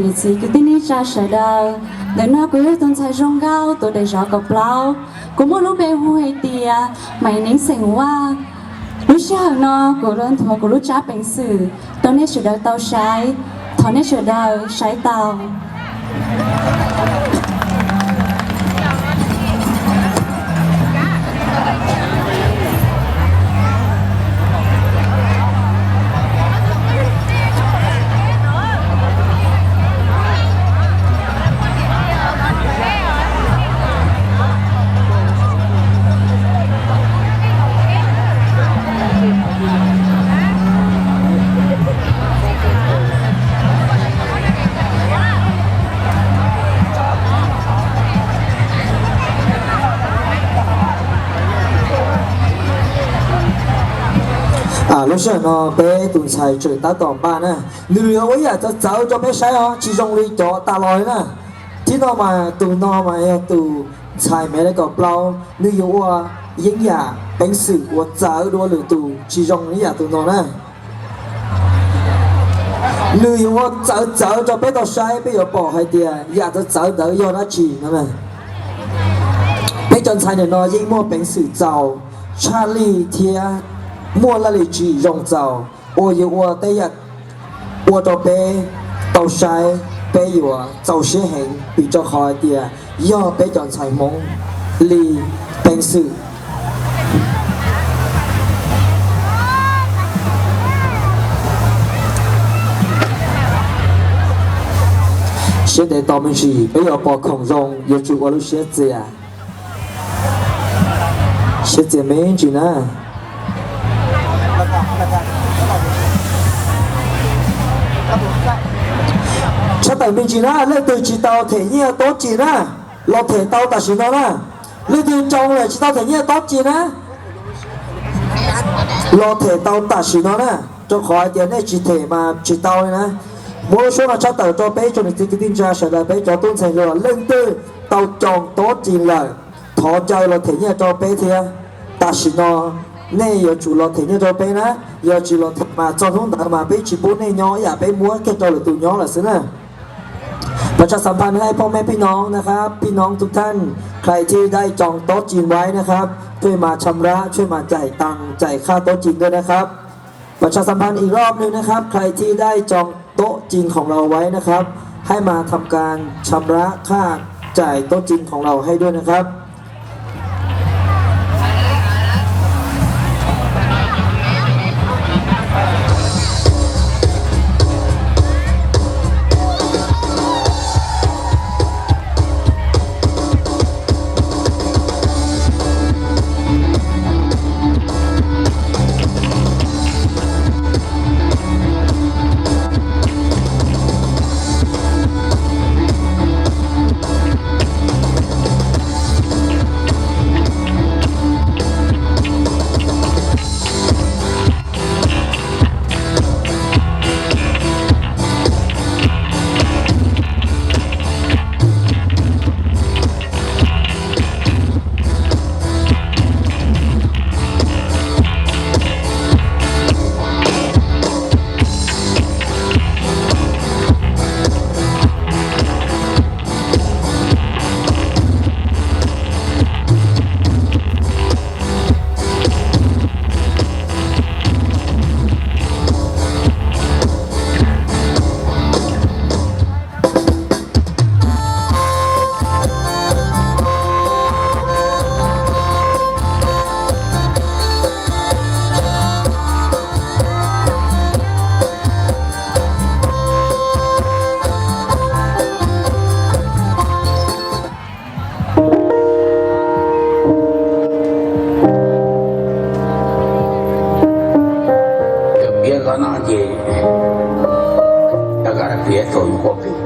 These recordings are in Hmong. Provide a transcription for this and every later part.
Niam txiv kwv tij neej tsa sawv daws, ntawm no kuv yog tus ntxhais zoo nkauj tus daim zov kaum plaub, kuv muaj lub npe hu hais tias Maiv Neeb xeem Vaj. Lub sij hawm no kuv yuav nthuav kuv lub tsab peev xwm rau nej sawv daws tau saib, thov nej sawv daws saib tau. Lub sij hawm no peb tus ntxhais tseem tab tom npaj na, nws yuav ua ib yam txawv txawv rau peb saib os, tsis zoo li cov tas los li na. Thib no mas tus no mas yog tus ntxhais Maiv Neeb kaum plaub, nws yuav ua yeeb yam peev xwm uas txawv dua lwm tus, tsis zoo ib yam tus no na. Nws yuav ua txawv txawv rau peb tau saib, peb yuav pom hais tias yam txawv txawv ntawd yog dab tsi no. Peb cov ntxhais ntawm no yeej muaj peev xwm txaus, tshaj lij thiab muaj laj lim tsim zoo txaus, uas yuav ua tej yam ua rau peb tau saib, peb yuav txaus siab heev vim rau qhov hais tias yog peb cov ntxhais Hmoob li peev xwm. Siab ntev tos me ntsis, peb yuav pom khoom zoo yuav tsum ua lub siab txias. Siab txias me ntsis na. Tshaj tawm me ntsis na, leej twg tsis tau them nyiaj tob tsis na, los them tau tam sim no na. Leej twg tsoo lawm tsis tau them nyiaj tob tsis na, los them tau tam sim no na. Rau qhov hais tias nej tsis them mas tsis tau li na. Muab lub suab no tshaj tawm rau peb tsoom niam txiv kwv tij neej tsa sawv daws, peb cov tub ntxhais hluas, leej twg tau tsoo tob tsis lawm, thov caw los them nyiaj rau peb thiab. Tam sim no nej yuav tsum los them nyiaj rau peb na, yog tsis los them mas txog hnub ntawd mas peb tsis pub nej nyob, ib yam peb muab kiag rau lwm tus nyob lawm xwb na. ประชาสัมพันธ์ให้พ่อแม่พี่น้องนะครับ พี่น้องทุกท่าน ใครที่ได้จองโต๊ะจีนไว้นะครับ ช่วยมาชำระ ช่วยมาจ่ายตังค์ จ่ายค่าโต๊ะจีนด้วยนะครับ ประชาสัมพันธ์อีกรอบหนึ่งนะครับ ใครที่ได้จองโต๊ะจีนของเราไว้นะครับ ให้มาทำการชำระค่าจ่ายโต๊ะจีนของเราให้ด้วยนะครับ Piav qhov no ces, piav thaum yus ua pib,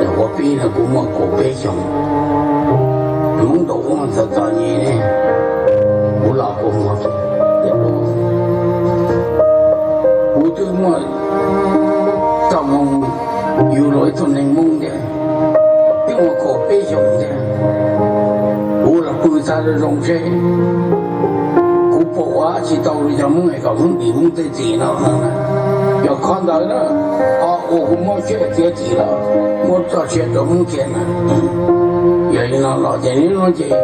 yus ua pib no kuv muaj kaum peb xyoos, Hmoob ntaus ub txog txom nyem ne, kuv los kuv mus, kuv twb muaj txoj moo, yus los ib tug neeg Hmoob thiab, twb muaj kaum peb xyoos thiab, kuv los pw txog zoo zoo seb kuv puas ua tsis tau li cov Hmoob es kom Hmoob dim Hmoob tej txim no. Yog qhov ntawd na, o, Kuv muab siab txiav txim los muab txoj sia rau Hmoob thiab na. Yog li no los ces neb no ces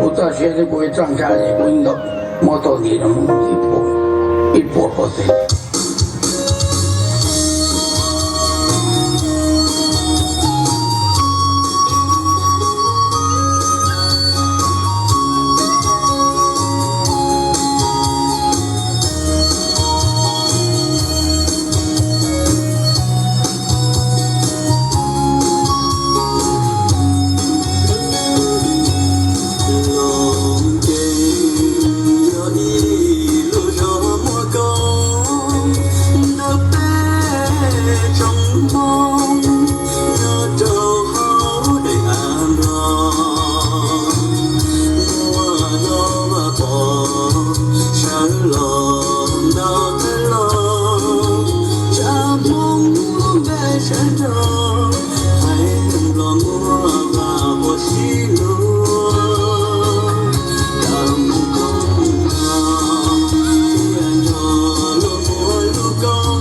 kuv txoj sia thiab kuv txoj ntsa ces kuv ntaus muab tau nti rau Hmoob ib puas pov xwm. Los ces yog ib lub zos muaj koob ntawm peb tsoom Hmoob nyob rau hauv daim av Nplog. Muaj Hlob Vaj Pov sawv los ntaus tawv los, tsab Hmoob lub npe sawv nrog, haiv neeg Nplog muaj Vaj Pov sib luag. Tag mus koob no, thiaj nrog luag muaj lub koob,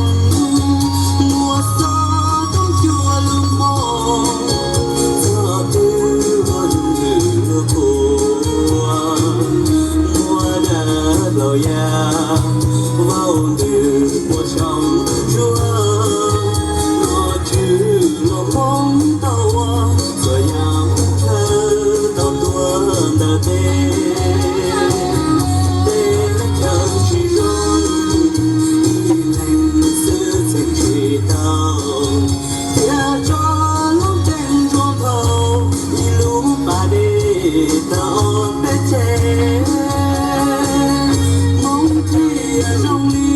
muaj xov tooj cuaj lub hmoo, txog twg los nws luag qhuas, muaj dab laug yaj vaub ntws puas xyoo ntsuab, los tswv los Hmoob tau ua, txhua yam Hmoob tshawb tau tuaj ntawm teb, teb chaws tsis zoo, ib leeg xwb txheej tsis tau, thiaj tso lub ntees ntsuab nphau, ib lub pas dej tau ob peb txheej. Hmoob thiaj zoo li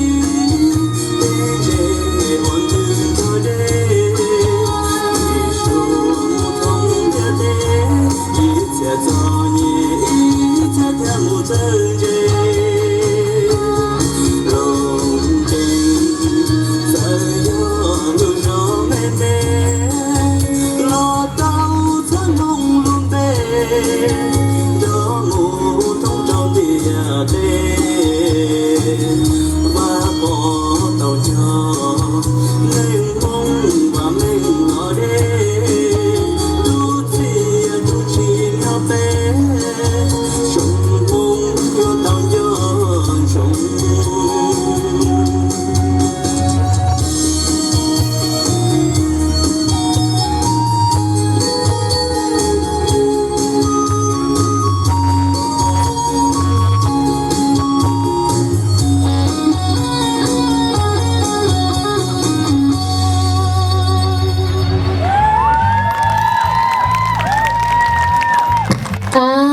peb tsev uas ntws ntug dej, ib suab mus thoob ntiaj teb, ib txhia txom nyem ib txhia thiaj mus txawj ntse. Loos Cees txawm yog lub zos me me, los tau txhawb Hmoob lub npe, nrog mus thoob rau ntiaj teb. Vaj Pov tau cog neeg Hmoob vam meej los deb, lub txiaj lub tsim nyob peb.